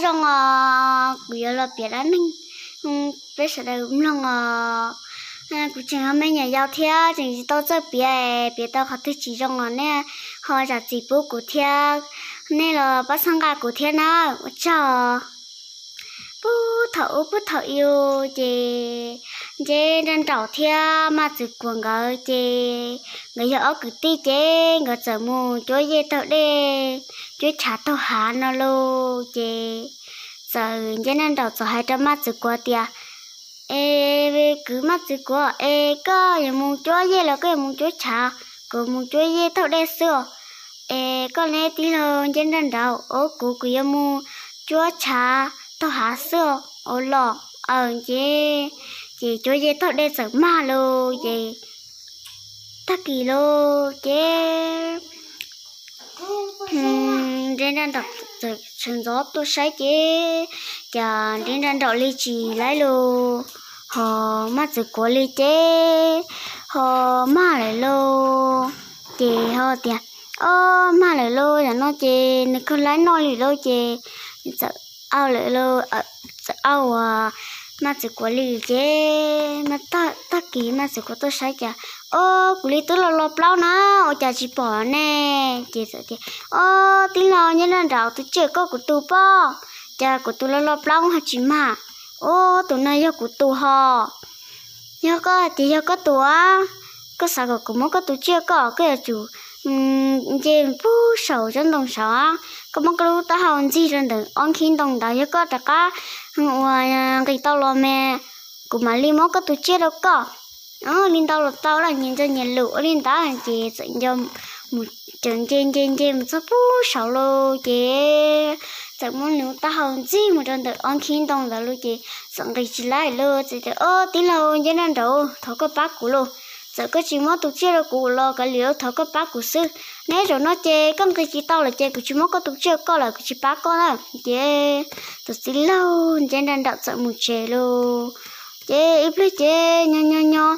Zoo os, kuv yuav los piav dab neeg peb sawv daws mloog os. Kuv tseem yog me nyuam yaus thiab tseem tsis tau txawj piav, piav tau qhov twg tsis zoo los nej ho zam txim pub kuv thiab, nej los pab txhawb nqa kuv thiab na. Ua tsaug. Puag thaum ub puag thaum i ces Nceb Nraj Nraum thiab Maj Txwv Kuam nkawd ces nkawd yog ob kwv tij ces nkawd txawm mus cuab yej taug dej, cuab tshav taug hav no lauj. Ces txawm Nceb Nraj Nraum txawm hais rau Maj Txwv Kuam tias, Es kwv Maj Txwv Kuam, es koj yuav mus cuab yej los koj yuav mus cuab tshav? Kuv mus cuab yej taug dej xwb os. Es koj ne tij laug Nceb Nraj Nraum? Os, kuv, kuv yuav mus cuab tshav taug hav xwb os. Ua los, aw, ces, ces cuab yej taug dej txawm mag lauj. Ces tag kis lauj ces Nceb Nraj Nraum txawm sawv ntxov tuaj saib ces cas Nceb Nraj Nraum li tsis laib lauj, ho Maj Txwv Kuam li ces ho mag lawm lauj. Ces ho tias, Ob, mag lawm lauj, yam no ces nws kawg laib noj li lauj. Ces txawm au lawm lauj, txawm au uas Maj Txwv Kuam li ces tag kis Maj Txwv Kuam tuaj saib cas, Ob, kuv li twb lo lo plaub na, ua cas tsis pom ne? Ces txawm tias, Ob, tij laug Nceb Nraj Nraum, tus tsiaj koj kuv tus pob, cas kuv tus lo lo plaub ho tsis mag? Ob, tus no yog kuv tus ho. Yog koj tias yog koj tus, koj xav kom kuv muab koj tus tsiaj koj, koj yuav tsum nce puag saum tsob ntoo saud, koj muab koj lub taub hau ntxig rau ntawm ob nkhib ntoo ntawd, yog koj rov qab ua nqis tau los mas kuv mam li muab koj tus tsiaj rau koj. Li ntawd los tau, nyias nco nyias lus ua li ntawd ces txawm nco mus, txawm nce nce nce mus txog puag saud lauj ces txawm muab nws taub hau ntxig mus rau ntawm ob nkhib ntoo ntawd lauj ces txawm nqis tsis laib lauj. Txawm tias, Ob, tij laug Nceb Nraj Nraum, thov koj pab kuv lauj, txawm koj tsis muab tus tsiaj rau kuv los kav liam, thov koj pab kuv xwb. Neb zaum no ces koj nqis tsis tau lawm ces kuv tsis muab koj tus tsiaj koj lawm, kuv tsis pab koj na. Ces tus tij laug Nceb Nraj Nraum txawm mus tsev lauj. Ces ib pliag ces nyob nyob nyob,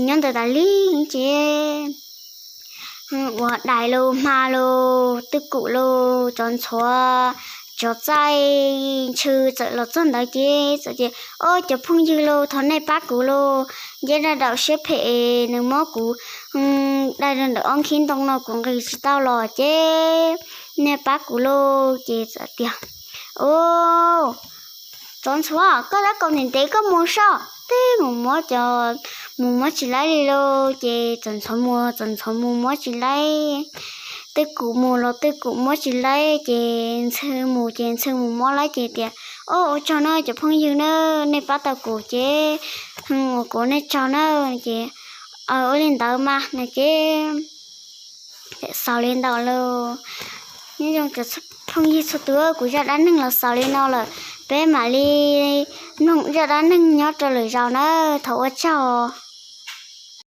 nyob ntawd tas li ces ua dais lauj, hma lauj, twj kum lauj, tsov ntxhuav, tsov txaij, ntshw txawm los txog ntawd ces txawm tias, Ob, cov phooj ywg lauj, thov nej pab kuv lauj, Nceb Nraj Nraum siab phem, nws muab kuv dai rau ntawm ob nkhib ntoo no kuv nqis tsis tau los ces nej pab kuv lauj. Ces txawm tias, Ob, tsov ntxhuav, koj tab kaum ntev ntev koj mus soj, twb mus muab cov, mus muab tsis laib li lauj. Ces tsov ntxhuav mus, tsov ntxhuav mus muab tsis laib, twj kum mus los twj kum muab tsis laib, ces ntshw mus ces ntshw mus muab laib ces tias, Ob, ua tsaug na cov phooj ywg na, nej pab tau kuv ces ua kuv nej tsaug na. Ces, Aw, ua li ntawd mas, no ces xaus li ntawd lauj. Nyob zoo cov phooj ywg txhua tus, kuv zaj dab neeg los xaus li no lawm, peb mam li mloog zaj dab neeg nyob rau lwm zaus na, thov ua tsaug.